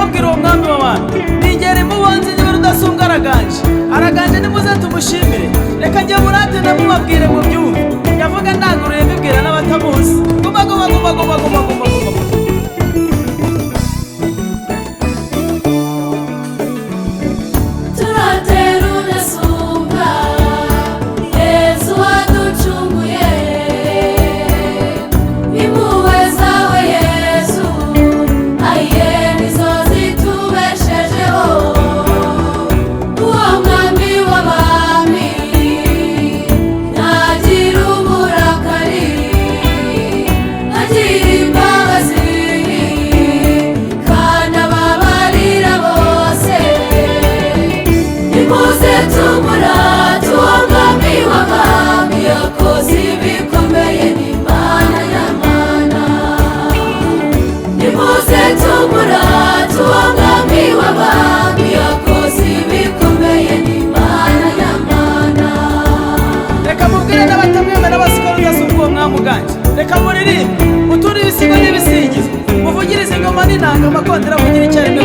Mbabwira uwo mwami w'abantu ningera imubonzi niba Rudasumbwa araganje, araganje, nimuze tumushimire. Reka njye murate ndamubabwire mu byumve, ndavuga ndanguruye mbibwira n'abatamuzi. Guma guma guma guma guma guma guma. Turatera Rudasumbwa, Yezu waducunguye. Impuhwe zawe Yezu, aye, nizo zitubeshejeho. Uwo mwami w'abami ntagira uburakari, agira imbabazi kandi ababarira bose. Nimuze tumurate uwo mwami w'abami, yakoze ibikomeye, ni Imana nyamana. Nimuze tumurate uwo mwami w'abami, yakoze ibikomeye, ni Imana nyamana. Reka mubwire n'abatamwemera basiko Rudasumbwa uwo mwami uganje. Reka muririmbe muture ibisigo n'ibisingizo, muvugirize ingoma n'inanga, amakondera avugira icyarimwe.